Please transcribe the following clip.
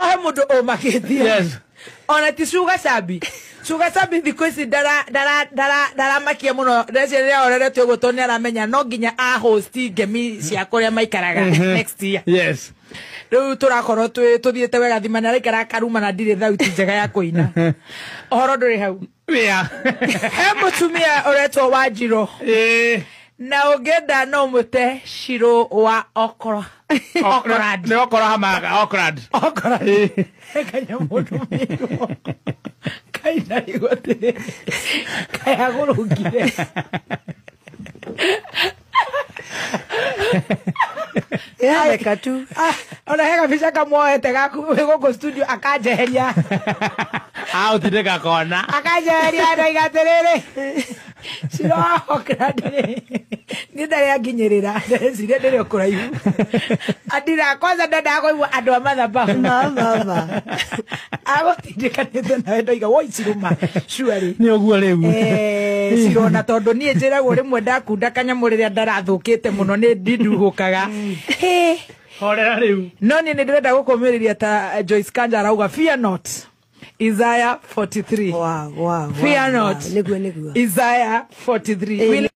He mũndũ ũmakĩtie. Ona ti Sugar Sabi. Sugar Sabi thikũ ici ndaramakia mũno, ndeciria rĩrĩa orerete ũguo tondũ nĩaramenya no nginya a host ngemi cia kũrĩa maikaraga next year. Rĩu tũrakorwo tũthiĩte wega thima na araikara akaruma na ndirĩ thauti njega ya kũina. Ũhoro ndũrĩ hau. He mũtumia ũretwo Wanjirũ. Na ũngĩenda no mũte Shiro wa Okora. Okorad. Nĩ okora hamaga Okorad. Okorad. Kanya mũndũ mĩrwo. Kaina igũ atĩrĩrĩ. Kayagũrũkire. Ĩrareka tu. Ah, ona he gabica kamwoete gaku wĩ gũkũ studio akanjeheria. Aũtindĩka kona. Akanjeheria ndoiga atĩrĩrĩ. Shiro wa Okorad rĩ. Niĩ ndarĩ anginyĩrĩra. Ndeciria ndĩrĩ o kũraihu. Andira kwanza ndendaga kũigua andũ a mathabahu. Ma, ma, ma. Agũtindĩkanĩte nawe ndoiga woi cirũma surely. Nĩ ũguo rĩu. Cirona tondũ niĩ njĩragwo rĩmwe ndakunda kanyamũ rĩrĩa ndarathũkĩte mũno nĩ ndinduhũkaga. Hĩ. Horera rĩu. No niĩ nĩ ndĩrenda gũkũmĩrĩria ta Joyce Kanja arauga fear not. Isaiah 43. Wow, wow, wow, Fear wow. not. Nĩguo, nĩguo. Isaiah 43.